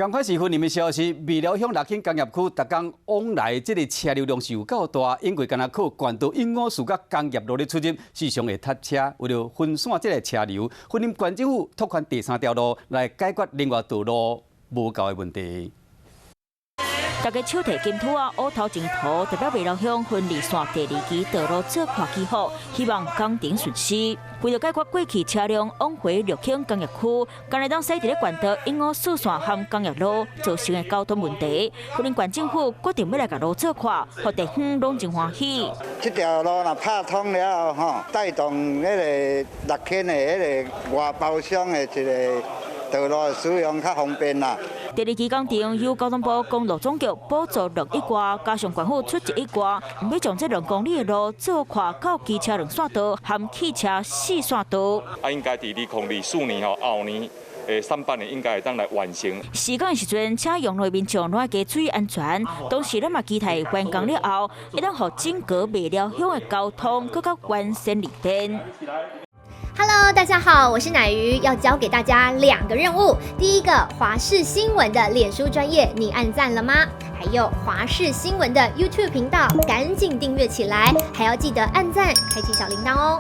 仝款是雲林的消息，美寮鄉樂興工業區，逐工往來這个車流量是有夠大，因為干焦靠縣道鶯五四佮工業路咧出入，時常會塞車。為著分散這个車流，雲林縣政府拓寬第三條路來解決另外道路無夠的問題。大家手提金兔仔，烏頭前圖，代表美寮鄉雲二線第二期道路做闊起好，希望工程順利。為著解決過去車輛往回樂興工業區，敢會當駛佇咧縣道鶯五四線和工業路造成的交通問題，雲林縣政府決定欲來共路做闊，予地方攏真歡喜。這條路若拍通了後，吼，帶動彼个樂興的彼个外包商的一个道路使用較方便啦。第二期工程由交通部公路總局補助6億外，加上縣府出1億外，欲將這2公里的路做闊到機車兩線道和汽車四線道。啊，應該佇2024年吼，後年上半年應該會當來完成。施工的時陣，車用路的民眾攏愛加注意安全。同時，咱嘛期待完工了後，會當予整個美寮鄉的交通閣較完善利便。 Hello，大家好，我是奶魚，要教給大家兩個任務。第一個，華視新聞的臉書專頁，你按讚了嗎？還有華視新聞的 YouTube 頻道，趕緊訂閱起來，還要記得按讚，開啟小鈴鐺哦。